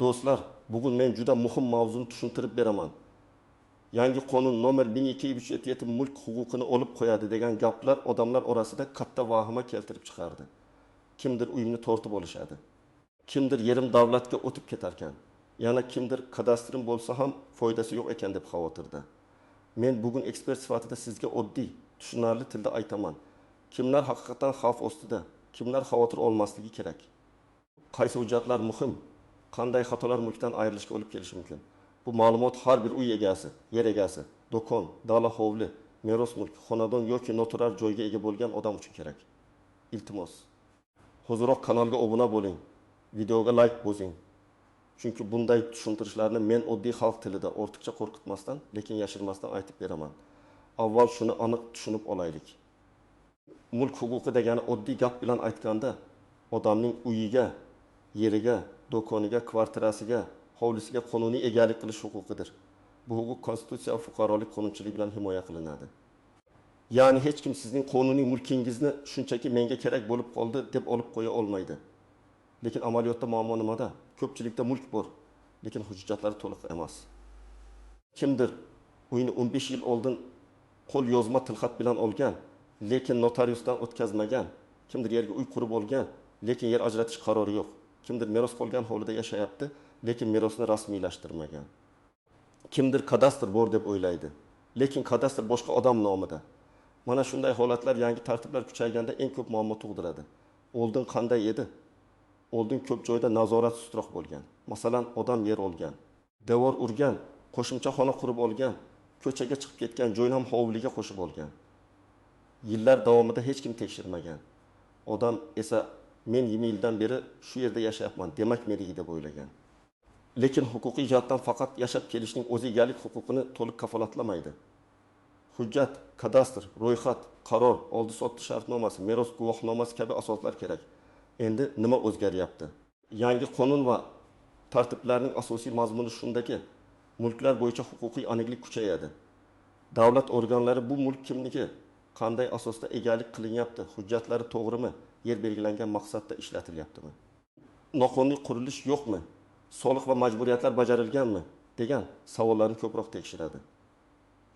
Do'stlar, bugun men juda muhim mavzuni tushuntirib beraman. Yangi qonun nomer 1237 mulk huquqini olib qo'yadi degan gaplar odamlar orasida katta vahima keltirib chiqardi. Kimdir uyimni tortib olishadi. Kimdir yerim davlatga o'tib ketarkan. Yana kimdir kadastrim bo'lsa ham foydasi yo'q ekan deb xavotirda. Men bugun ekspert sifatida sizga oddiy, tushunarli tilda aytaman. Kimlar haqiqatan xavf ostida, kimlar xavotir olmasligi kerak? Qaysi hujjatlar muhim? Qanday xatolar mulkdan ayrilishga olib kelishi mumkin? Bu ma'lumot har bir uy egasi, yer egasi, do'kon, dala hovli, meros mulk, xonadon yoki noturar joyga ega bo'lgan odam uchun kerak. Iltimos, hoziroq kanalga obuna bo'ling, videoga like bosing. Chunki bunday tushuntirishlarni men oddiy xalq tilida ortiqcha qo'rqitmasdan, lekin yashirmasdan aytib beraman. Avval shuni aniq tushunib olaylik. Mulk huquqi degani oddiy gap bilan aytganda, odamning uyiga, yeriga, do'koniga, kvartirasiga, hovlisiga qonuniy egalik qilish huquqidir. Bu huquq konstitutsiya va fuqarolik qonunchiligi bilan himoya qilinadi. Ya'ni hech kim sizning qonuniy mulkingizni shunchaki menga kerak bo'lib qoldi deb olib qo'ya olmaydi. Lekin amaliyotda muammo nimada? Ko'pchilikda mulk bor, lekin hujjatlari to'liq emas. Kimdir uyini 15 yil oldin qo'l yozma tilxat bilan olgan, lekin notariusdan o'tkazmagan. Kimdir yerga uy qurib olgan, lekin yer ajratish qarori yo'q. Kimdir meros qolgan hovlida yashayapti, lekin merosni rasmiylashtirmagan. Kimdir kadastr bor deb o'ylaydi, lekin kadastr boshqa odam nomida. Mana shunday holatlar yangi tartiblar kuchayganda eng ko'p muammo tug'diradi. Oldin qanday edi? Oldin ko'p joyda nazorat sustroq bo'lgan. Masalan, odam yer olgan, devor urgan, qo'shimcha xona qurib olgan, ko'chaga chiqib ketgan joyni ham hovliga qo'shib olgan. Yillar davomida hech kim tekshirmagan. Odam esa men 20 yildan beri shu yerda yashayapman, demak meniki deb o'ylagan. Lekin huquqiy jihatdan faqat yashab kelishning o'zi egalik huquqini to'liq kafolatlamaydi. Hujjat, kadastr, ro'yxat, qaror, oldi-sotdi shartnomasi, meros guvohnomasi kabi asoslar kerak. Endi nima o'zgaryapti? Yangi qonun va tartiblarning asosiy mazmuni shundaki, mulklar bo'yicha huquqiy aniqlik kuchayadi. Davlat organlari bu mulk kimniki, qanday asosda egalik qilinyapti, hujjatlari to'g'rimi, yer belgilangan maqsadda ishlatilyaptimi? Noqonuniy qurilish yo'qmi? Soliq va majburiyatlar bajarilganmi? Degan savollarni ko'proq tekshiradi.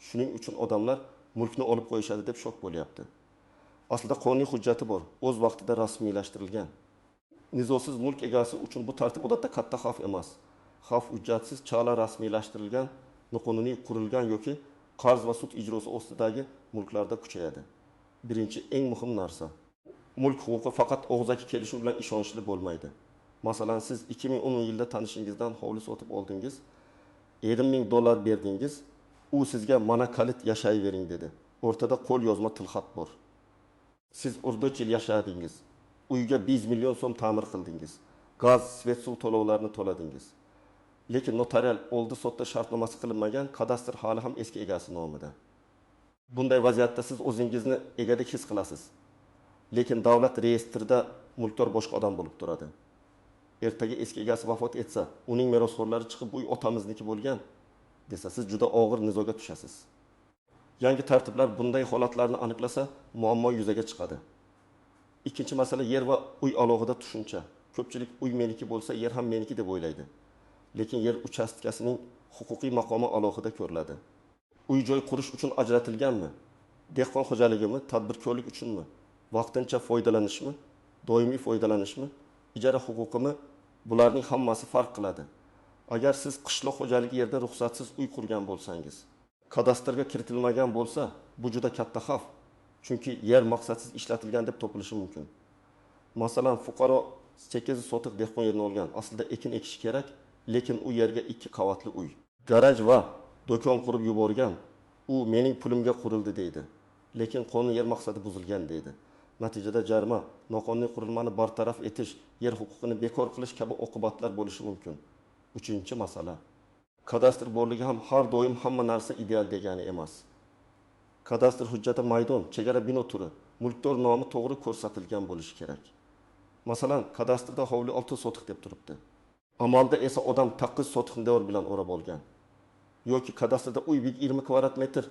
Shuning uchun odamlar mulkni olib qo'yishadi deb shok bo'lyapti. Aslida qonuniy hujjati bor, o'z vaqtida rasmiylashtirilgan. Nizosiz mulk egasi uchun bu tartib odatda katta xavf emas. Xavf hujjatsiz chala rasmiylashtirilgan, noqonuniy qurilgan yoki qarz va sud ijrosi ostidagi mulklarda kuchayadi. Birinchi eng muhim narsa, mulk huquqi faqat og'zaki kelishuv bilan ishonchli bo'lmaydi. Masalan, siz 2010-yilda tanishingizdan hovli sotib oldingiz, $5000 berdingiz, u sizga mana kalit yashayvering dedi. O'rtada qo'l yozma tilxat bor. Siz 4 yil yashadingiz. Uyga 5 million so'm ta'mir qildingiz. Gaz, svet, suv to'lovlarini to'ladingiz. Lekin notarial oldi-sotdi shartnomasi qilinmagan, kadastr hali ham eski egasi nomida. Bunday vaziyatda siz o'zingizni egadek his qilasiz. Lekin davlat reyestrida mulkdor boshqa odam bo'lib turadi. Ertaga eski egasi vafot etsa, uning merosxo'rlari chiqib uy otamizniki bo'lgan desa, siz juda og'ir nizoga tushasiz. Yangi tartiblar bunday holatlarni aniqlasa, muammo yuzaga chiqadi. Ikkinchi masala yer va uy alohida tushuncha. Ko'pchilik uy meniki bo'lsa, yer ham meniki deb o'ylaydi. Lekin yer uchastkasining huquqiy maqomi alohida ko'riladi. Uy joy qurish uchun ajratilganmi? Dehqon xo'jaligimi, tadbirkorlik uchunmi? Vaqtincha foydalanishmi, doimiy foydalanishmi, ijara huquqimi? Bularning hammasi farq qiladi. Agar siz qishloq xo'jaligi yerda ruxsatsiz uy qurgan bo'lsangiz, kadastrga kiritilmagan bo'lsa, bu juda katta xavf. Chunki yer maqsadsiz ishlatilgan deb topilishi mumkin. Masalan, fuqaro 8 sotix dehqon yerini olgan. Aslida ekin ekishi kerak, lekin u yerga 2 qavatli uy, garaj va do'kon qurib yuborgan. U mening pulimga qurildi deydi. Lekin qonun yer maqsadi buzilgan deydi. Natijada jarima, noqonuniy qurilmani bartaraf etish, yer huquqini bekor qilish kabi oqibatlar bo'lishi mumkin. Uchinchi masala. Kadastr borligi ham har doim hamma narsa ideal degani emas. Kadastr hujjati maydon, chegara bino turi, mulkdor nomi to'g'ri ko'rsatilgan bo'lishi kerak. Masalan, kadastrda hovli 6 sotix deb turibdi. Amalda esa odam 9 sotixni devor bilan o'rab olgan. Yoki kadastrda uy 20 kvadrat metr,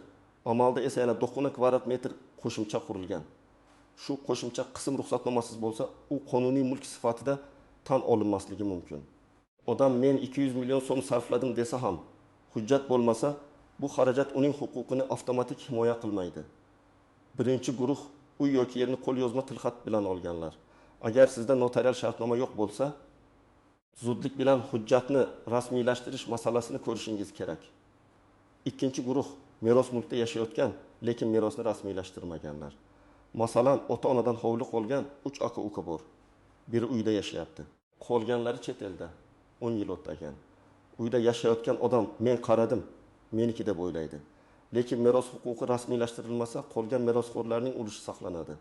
amalda esa yana 9 kvadrat metr qo'shimcha qurilgan. Shu qo'shimcha qism ruxsatnomasiz bo'lsa, u qonuniy mulk sifatida tan olinmasligi mumkin. Odam men 200 million so'm sarfladim desa ham, hujjat bo'lmasa, bu xarajat uning huquqini avtomatik himoya qilmaydi. Birinchi guruh uy yoki yerni qo'lyozma tilxat bilan olganlar. Agar sizda notarial shartnoma yo'q bo'lsa, zudlik bilan hujjatni rasmiylashtirish masalasini ko'rishingiz kerak. Ikkinchi guruh meros mulkda yashayotgan, lekin merosni rasmiylashtirmaganlar. Masalan, ota-onadan hovli qolgan 3 aka-uka bor. Biri uyda yashayapti. Qolganlari chet elda. 10 yil o'tgan. Uyda yashayotgan odam men qaradim, meniki deb o'ylaydi. Lekin meros huquqi rasmiylashtirilmasa, qolgan merosxo'rlarning ulushi saqlanadi.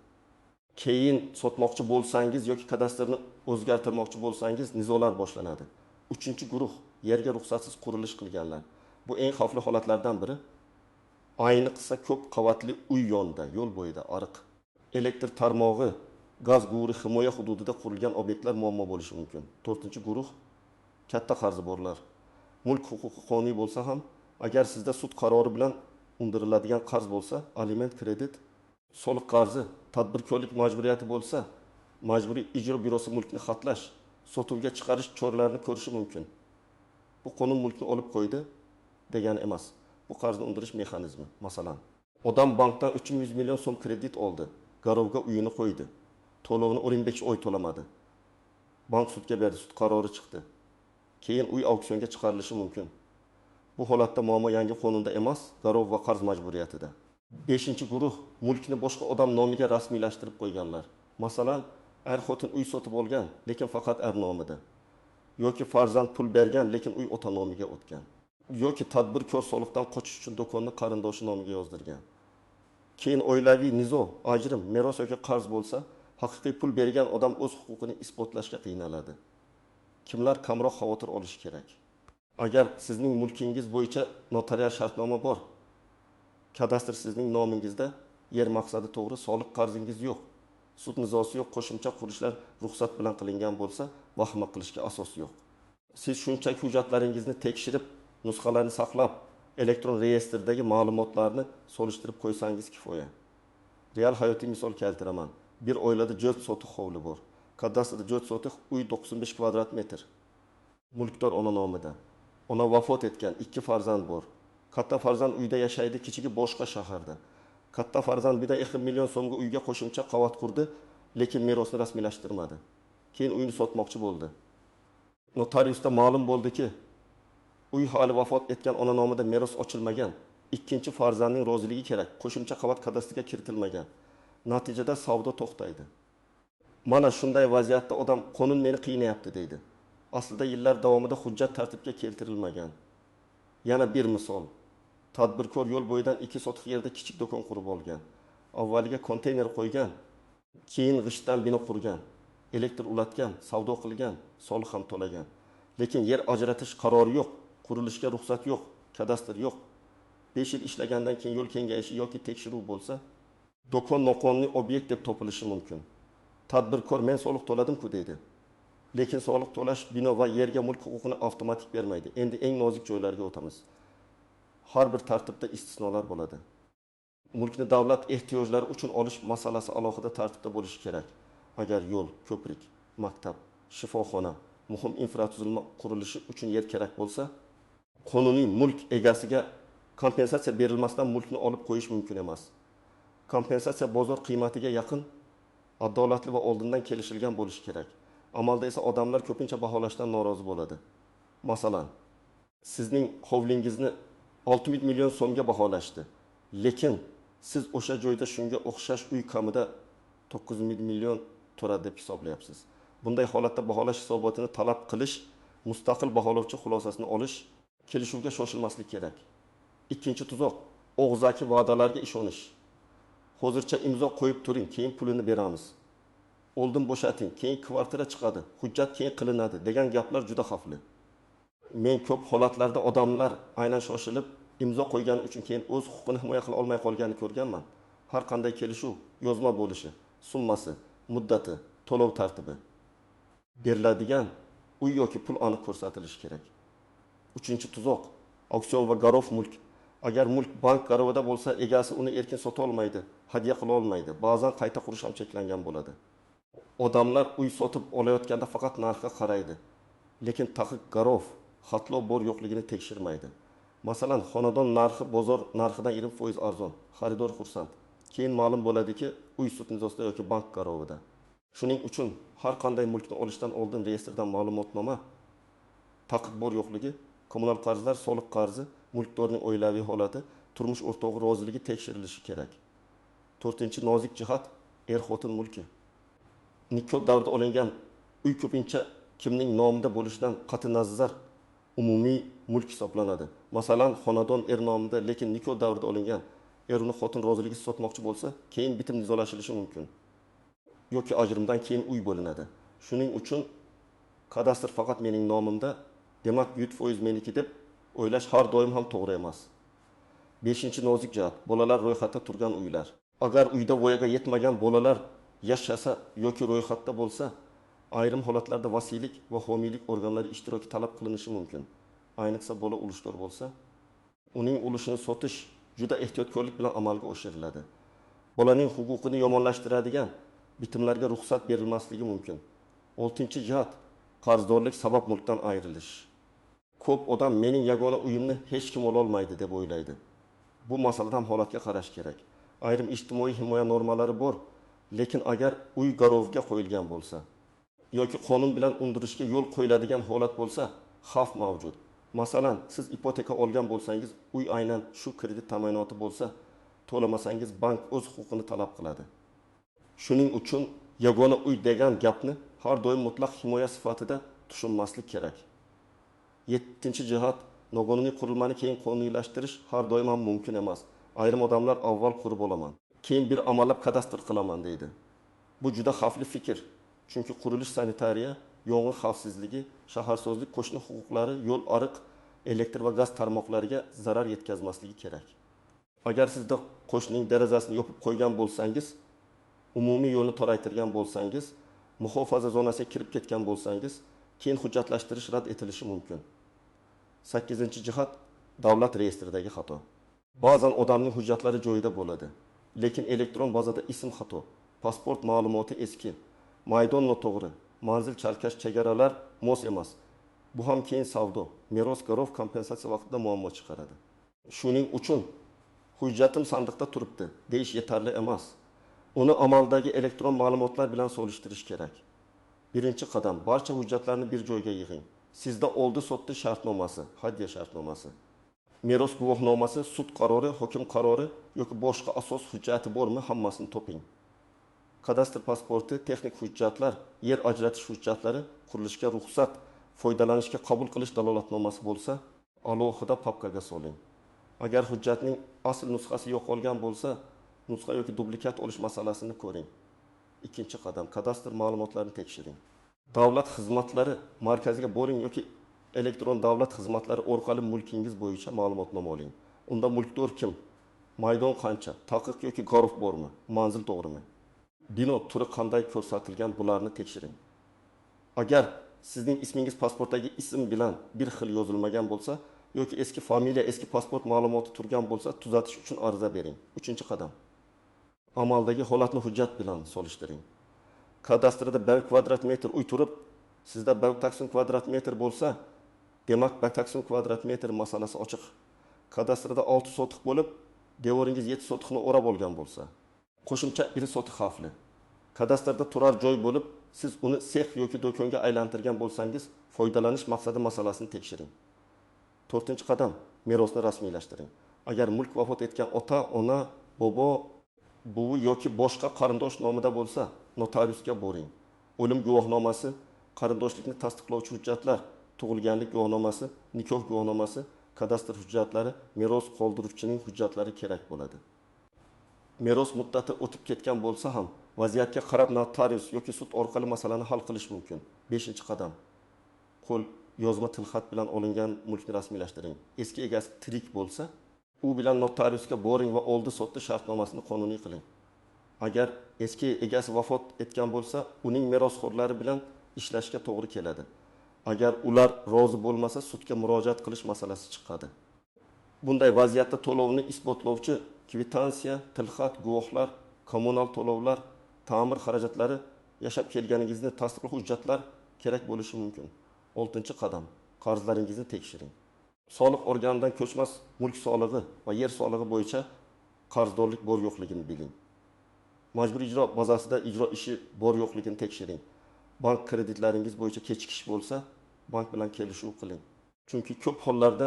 Keyin sotmoqchi bo'lsangiz yoki kadastrni o'zgartirmoqchi bo'lsangiz, nizolar boshlanadi. Uchinchi guruh yerga ruxsatsiz qurilish qilganlar. Bu eng xavfli holatlardan biri. Ayniqsa ko'p qavatli uy yonida, yo'l bo'yida, ariq, elektr tarmog'i, gaz quvuri himoya hududida qurilgan obyektlar muammo bo'lishi mumkin. To'rtinchi guruh katta qarzi borlar. Mulk huquqi qonuniy bo'lsa ham, agar sizda sud qarori bilan undiriladigan qarz bo'lsa, aliment, kredit, soliq qarzi, tadbirkorlik majburiyati bo'lsa, majburiy ijro byurosi mulkni xatlash, sotuvga chiqarish choralarini ko'rishi mumkin. Bu qonun mulkni olib qo'ydi degani emas. Bu qarzni undirish mexanizmi. Masalan, odam bankdan 300 million so'm kredit oldi, garovga uyini qo'ydi. To'lovini 15 oy to'lamadi. Bank sudga berdi, sud qarori chiqdi. Keyin uy auksionga chiqarilishi mumkin. Bu holatda muammo yangi qonunda emas, garov va qarz majburiyatida. Beshinchi guruh mulkni boshqa odam nomiga rasmiylashtirib qo'yganlar. Masalan, er-xotin uy sotib olgan, lekin faqat er nomida. Yoki farzand pul bergan, lekin uy ota nomiga o'tgan. Yoki tadbirkor soliqdan qochish uchun do'konni qarindoshi nomiga yozdirgan. Keyin oilaviy nizo, ajrim, meros yoki qarz bo'lsa, haqiqiy pul bergan odam o'z huquqini isbotlashga qiynaladi. Kimlar kamroq xavotir olishi kerak? Agar sizning mulkingiz bo'yicha notarial shartnoma bor, kadastr sizning nomingizda, yer maqsadi to'g'ri, soliq qarzingiz yo'q, sud nizosi yo'q, qo'shimcha qurilishlar ruxsat bilan qilingan bo'lsa, vahima qilishga asos yo'q. Siz shunchaki hujjatlaringizni tekshirib, nusxalarni saqlab, elektron reyestrdagi ma'lumotlarni solishtirib qo'ysangiz kifoya. Real hayotiy misol keltiraman. Bir oilada 4 sotix hovli bor. Kadastrda 4 sotix, uy 95 kvadrat metr. Mulkdor ona nomida. Ona vafot etgan, 2 farzand bor. Katta farzand uyda yashaydi, kichigi boshqa shaharda. Katta farzand 1,5 million so'mga uyga qo'shimcha qavat qurdi, lekin merosni rasmiylashtirmadi. Keyin uyni sotmoqchi bo'ldi. Notariusda ma'lum bo'ldiki, uy hali vafot etgan ona nomida meros ochilmagan. Ikkinchi farzandning roziligi kerak. Qo'shimcha qavat kadastrga kiritilmagan. Natijada savdo to'xtaydi. Mana shunday vaziyatda odam qonun meni qiynayapti deydi. Aslida yillar davomida hujjat tartibga keltirilmagan. Yana bir misol. Tadbirkor yo'l bo'yidan 2 sotix yerda kichik do'kon qurib olgan. Avvaliga konteyner qo'ygan, keyin g'ishtdan bino qurgan, elektr ulatgan, savdo qilgan, soliq ham to'lagan. Lekin yer ajratish qarori yo'q, qurilishga ruxsat yo'q, kadastr yo'q. 5 yil ishlagandan keyin yo'l kengayishi yoki tekshiruv bo'lsa, do'kon noqonuniy obyekt deb topilishi mumkin. Tadbirkor men soliq to'ladim-ku deydi. Lekin soliq to'lash bino va yerga mulk huquqini avtomatik bermaydi. Endi eng nozik joylarga o'tamiz. Har bir tartibda istisnolar bo'ladi. Mulkni davlat ehtiyojlari uchun olish masalasi alohida tartibda bo'lishi kerak. Agar yo'l, ko'prik, maktab, shifoxona, muhim infratuzilma qurilishi uchun yer kerak bo'lsa, qonuniy mulk egasiga kompensatsiya berilmasdan mulkni olib qo'yish mumkin emas. Kompensatsiya bozor qiymatiga yaqin, adolatli va oldindan kelishilgan bo'lishi kerak. Amalda esa odamlar ko'pincha baholashdan norozi bo'ladi. Masalan, sizning hovlingizni 600 million so'mga baholashdi. Lekin siz o'sha joyda shunga o'xshash uy kamida 900 million turadi deb hisoblayapsiz. Bunday holatda baholash hisobotini talab qilish, mustaqil baholovchi xulosasini olish, kelishuvga shoshilmaslik kerak. Ikkinchi tuzoq, og'zaki va'dalarga ishonish. Hozircha imzo qo'yib turing, keyin pulini beramiz. Oldin bo'shating, keyin kvartira chiqadi, hujjat keyin qilinadi degan gaplar juda xavfli. Men ko'p holatlarda odamlar aynan shoshilib imzo qo'ygani uchun keyin o'z huquqini himoya qila olmay qolganini ko'rganman. Har qanday kelishuv yozma bo'lishi, summasi, muddati, to'lov tartibi, beriladigan uy yoki pul aniq ko'rsatilishi kerak. Uchinchi tuzoq, auksion va garov mulk. Agar mulk bank garovida bo'lsa, egasi uni erkin sota olmaydi, hadya qila olmaydi. Ba'zan qayta qurish ham cheklangan bo'ladi. Odamlar uy sotib olayotganda faqat narxga qaraydi. Lekin taqiq garov, xatlov bor-yo'qligini tekshirmaydi. Masalan, xonadon narxi bozor narxidan 20% arzon. Xaridor xursand. Keyin ma'lum bo'ladiki, uy sud nizosida yoki bank garovida. Shuning uchun har qanday mulkni olishdan oldin reyestrdan ma'lumotnoma, taqiq bor-yo'qligi, kommunal qarzlar, soliq qarzi, mulkdorning oilaviy holati, turmush o'rtog'i roziligi tekshirilishi kerak. To'rtinchi nozik jihat: er-xotin mulki. Nikoh davrida olingan uy ko'pincha kimning nomida bo'lishidan qat'i nazar umumiy mulk hisoblanadi. Masalan, xonadon er nomida, lekin nikoh davrida olingan, er uni xotin roziligisiz sotmoqchi bo'lsa, keyin bitim nizolashilishi mumkin. Yoki ajrimdan keyin uy bo'linadi. Shuning uchun kadastr faqat mening nomimda, demak 100% meniki deb o'ylash har doim ham to'g'ri emas. Beshinchi nozik jihat: bolalar ro'yxatda turgan uylar. Agar uyda voyaga yetmagan bolalar yashasa yoki ro'yxatda bo'lsa, ayrim holatlarda vasiylik va homiylik organlari ishtiroki talab qilinishi mumkin. Ayniqsa bola ulushdor bo'lsa, uning ulushini sotish juda ehtiyotkorlik bilan amalga oshiriladi. Bolaning huquqini yomonlashtiradigan bitimlarga ruxsat berilmasligi mumkin. Oltinchi jihat: qarzdorlik sabab mulkdan ayrilish. Ko'p odam mening yagona uyimni hech kim ololmaydi deb o'ylaydi. Bu masalada ham holatga qarash kerak. Ayrim ijtimoiy himoya normalari bor, lekin agar uy garovga qo'yilgan bo'lsa yoki qonun bilan undirishga yo'l qo'yiladigan holat bo'lsa, xavf mavjud. Masalan, siz ipoteka olgan bo'lsangiz, uy aynan shu kredit ta'minoti bo'lsa, to'lamasangiz bank o'z huquqini talab qiladi. Shuning uchun yagona uy degan gapni har doim mutlaq himoya sifatida tushunmaslik kerak. Yettinchi jihat: noqonuniy qurilmani keyin qonuniylashtirish har doim ham mumkin emas. Ayrim odamlar avval qurib olaman, keyin bir amallab kadastr qilaman deydi. Bu juda xavfli fikr. Chunki qurilish sanitariya, yong'in xavfsizligi, shaharsozlik, qo'shni huquqlari, yo'l, ariq, elektr va gaz tarmoqlariga zarar yetkazmasligi kerak. Agar sizda qo'shnining derazasini yopib qo'ygan bo'lsangiz, umumiy yo'lni toraytirgan bo'lsangiz, muhofaza zonasiga kirib ketgan bo'lsangiz, keyin hujjatlashtirish rad etilishi mumkin. Sakkizinchi jihat: davlat reyestridagi xato. Ba'zan odamning hujjatlari joyida bo'ladi, lekin elektron bazada ism xato, pasport ma'lumoti eski, maydon noto'g'ri, manzil chalkash, chegaralar mos emas. Bu ham keyin savdo, meros, garov, kompensatsiya vaqtida muammo chiqaradi. Shuning uchun hujjatim sandiqda turibdi deyish yetarli emas. Uni amaldagi elektron ma'lumotlar bilan solishtirish kerak. Birinchi qadam: barcha hujjatlarni bir joyga yig'ing. Sizda oldi-sotdi shartnomasi, hadya shartnomasi, meros guvohnomasi, sud qarori, hukm qarori yoki boshqa asos hujjati bormi, hammasini toping. Kadastr pasporti, texnik hujjatlar, yer ajratish hujjatlari, qurilishga ruxsat, foydalanishga qabul qilish dalolatnomasi bo'lsa, alohida papkaga soling. Agar hujjatning asl nusxasi yo'qolgan bo'lsa, nusxa yoki dublikat olish masalasini ko'ring. Ikkinchi qadam: kadastr ma'lumotlarini tekshiring. Davlat xizmatlari markaziga boring yoki elektron davlat xizmatlari orqali mulkingiz bo'yicha ma'lumotnoma oling. Unda mulkdor kim, maydon qancha, taqiq yoki garov bormi, manzil to'g'rimi, bino turi qanday ko'rsatilgan, bularni tekshiring. Agar sizning ismingiz pasportdagi ism bilan bir xil yozilmagan bo'lsa yoki eski familiya, eski pasport ma'lumoti turgan bo'lsa, tuzatish uchun ariza bering. Uchinchi qadam: amaldagi holatni hujjat bilan solishtiring. Kadastrda 1 kvadrat metr uy turib, sizda 1 taqsim kvadrat metr bo'lsa, demak 1 taqsim kvadrat metr masalasi ochiq. Kadastrda 6 sotix bo'lib, devoringiz 7 sotixni o'rab olgan bo'lsa, qo'shimcha 1 sotix xavfli. Kadastrda turar joy bo'lib, siz uni sex yoki do'konga aylantirgan bo'lsangiz, foydalanish maqsadi masalasini tekshiring. To'rtinchi qadam: merosni rasmiylashtiring. Agar mulk vafot etgan ota, ona, bobo, buvi yoki boshqa qarindosh nomida bo'lsa, notariusga boring. O'lim guvohnomasi, qarindoshlikni tasdiqlovchi hujjatlar, tug'ilganlik guvohnomasi, nikoh guvohnomasi, kadastr hujjatlari, meros qoldiruvchining hujjatlari kerak bo'ladi. Meros muddati o'tib ketgan bo'lsa ham, vaziyatga qarab notarius yoki sud orqali masalani hal qilish mumkin. Beshinchi qadam: qo'l yozma tilxat bilan olingan mulkni rasmiylashtiring. Eski egasi tirik bo'lsa, u bilan notariusga boring va oldi-sotdi shartnomasini qonuniy qiling. Agar eski egasi vafot etgan bo'lsa, uning merosxo'rlari bilan ishlashga to'g'ri keladi. Agar ular rozi bo'lmasa, sudga murojaat qilish masalasi chiqadi. Bunday vaziyatda to'lovni isbotlovchi kvitansiya, tilxat, guvohlar, kommunal to'lovlar, ta'mir xarajatlari, yashab kelganingizni tasdiqlovchi hujjatlar kerak bo'lishi mumkin. Oltinchi qadam: qarzlaringizni tekshiring. Soliq organidan ko'chmas mulk solig'i va yer solig'i bo'yicha qarzdorlik bor yo'qligini biling. Majburiy ijro bazasida ijro ishi bor yo'qligini tekshiring. Bank kreditlaringiz bo'yicha kechikish bo'lsa, bank bilan kelishuv qiling. Chunki ko'p hollarda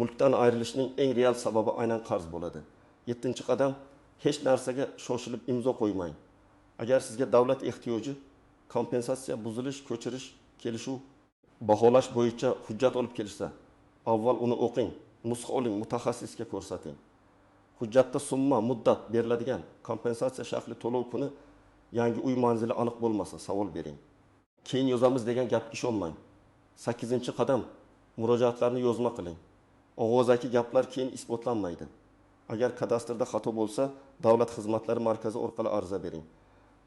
mulkdan ayrilishning eng real sababi aynan qarz bo'ladi. Yettinchi qadam: hech narsaga shoshilib imzo qo'ymang. Agar sizga davlat ehtiyoji, kompensatsiya, buzilish, ko'chirish, kelishuv, baholash bo'yicha hujjat olib kelishsa, avval uni o'qing, nusxa oling, mutaxassisga ko'rsating. Hujjatda summa, muddat, beriladigan kompensatsiya shakli, to'lov kuni, yangi uy manzili aniq bo'lmasa, savol bering. Keyin yozamiz degan gapga ishonmang. Sakkizinchi qadam: murojaatlarni yozma qiling. Og'zaki gaplar keyin isbotlanmaydi. Agar kadastrda xato bo'lsa, davlat xizmatlari markazi orqali ariza bering.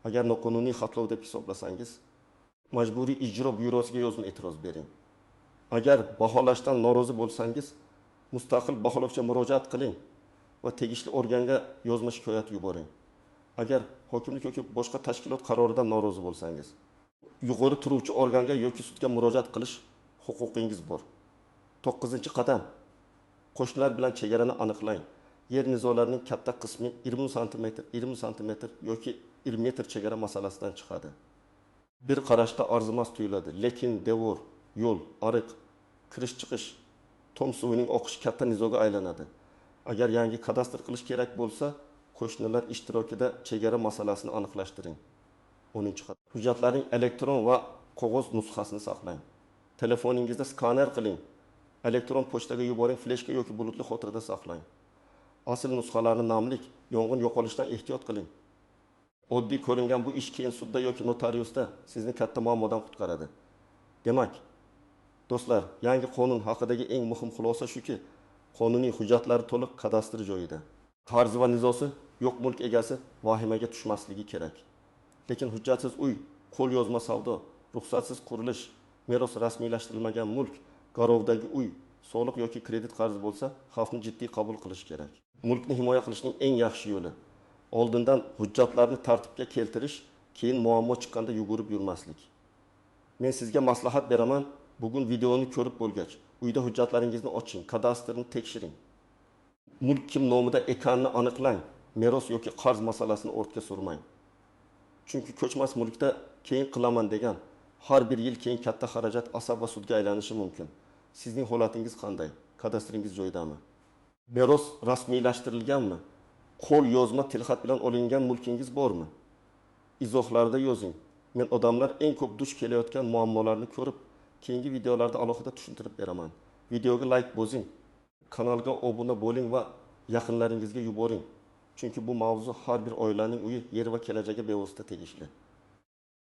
Agar noqonuniy xatlov deb hisoblasangiz, Majburiy ijro byurosiga yozma e'tiroz bering. Agar baholashdan norozi bo'lsangiz, mustaqil baholovchiga murojaat qiling va tegishli organga yozma shikoyat yuboring. Agar hokimlik yoki boshqa tashkilot qaroridan norozi bo'lsangiz, yuqori turuvchi organga yoki sudga murojaat qilish huquqingiz bor. To'qqizinchi qadam: qo'shnilar bilan chegarani aniqlang. Yer nizolarining katta qismi 20 santimetr, 20 santimetr yoki 1 metr chegara masalasidan chiqadi. Bir qarashda arzimas tuyuladi, lekin devor, yo'l, ariq, kirish chiqish, tom suvining oqishi katta nizoga aylanadi. Agar yangi kadastr qilish kerak bo'lsa, qo'shnilar ishtirokida chegara masalasini aniqlashtiring. 10-. Hujjatlarning elektron va qog'oz nusxasini saqlang. Telefoningizda skaner qiling, elektron pochtaga yuboring, fleshka yoki bulutli xotirada saqlang asl nusxalarni. Namlik, yong'in, yo'qolishdan ehtiyot qiling. Oddiy ko'ringan bu ish keyin sudda yoki notariusda sizni katta muammodan qutqaradi. Demak, do'stlar, yangi qonun haqidagi eng muhim xulosa shuki, qonuniy hujjatlari to'liq, kadastr joyida, qarzi va nizosi yo'q mulk egasi vahimaga tushmasligi kerak. Lekin hujjatsiz uy, qo'lyozma savdo, ruxsatsiz qurilish, meros rasmiylashtirilmagan mulk, garovdagi uy, soliq yoki kredit qarzi bo'lsa, xavfni jiddiy qabul qilish kerak. Mulkni himoya qilishning eng yaxshi yo'li oldindan hujjatlarni tartibga keltirish, keyin muammo chiqqanda yugurib yurmaslik. Men sizga maslahat beraman: bugun videoni ko'rib bo'lgach, uyda hujjatlaringizni oching, kadastrni tekshiring, mulk kim nomida ekanini aniqlang, meros yoki qarz masalasini ortga surmang. Chunki ko'chmas mulkda keyin qilaman degan har bir yil keyin katta xarajat, asab va sudga aylanishi mumkin. Sizning holatingiz qanday? Kadastringiz joyidami? Meros rasmiylashtirilganmi? Qo'l yozma tilxat bilan olingan mulkingiz bormi? Izohlarda yozing. Men odamlar eng ko'p duch kelayotgan muammolarni ko'rib, keyingi videolarda alohida tushuntirib beraman. Videoga layk bosing, kanalga obuna bo'ling va yaqinlaringizga yuboring, chunki bu mavzu har bir oilaning uyi, yeri va kelajagiga bevosita tegishli.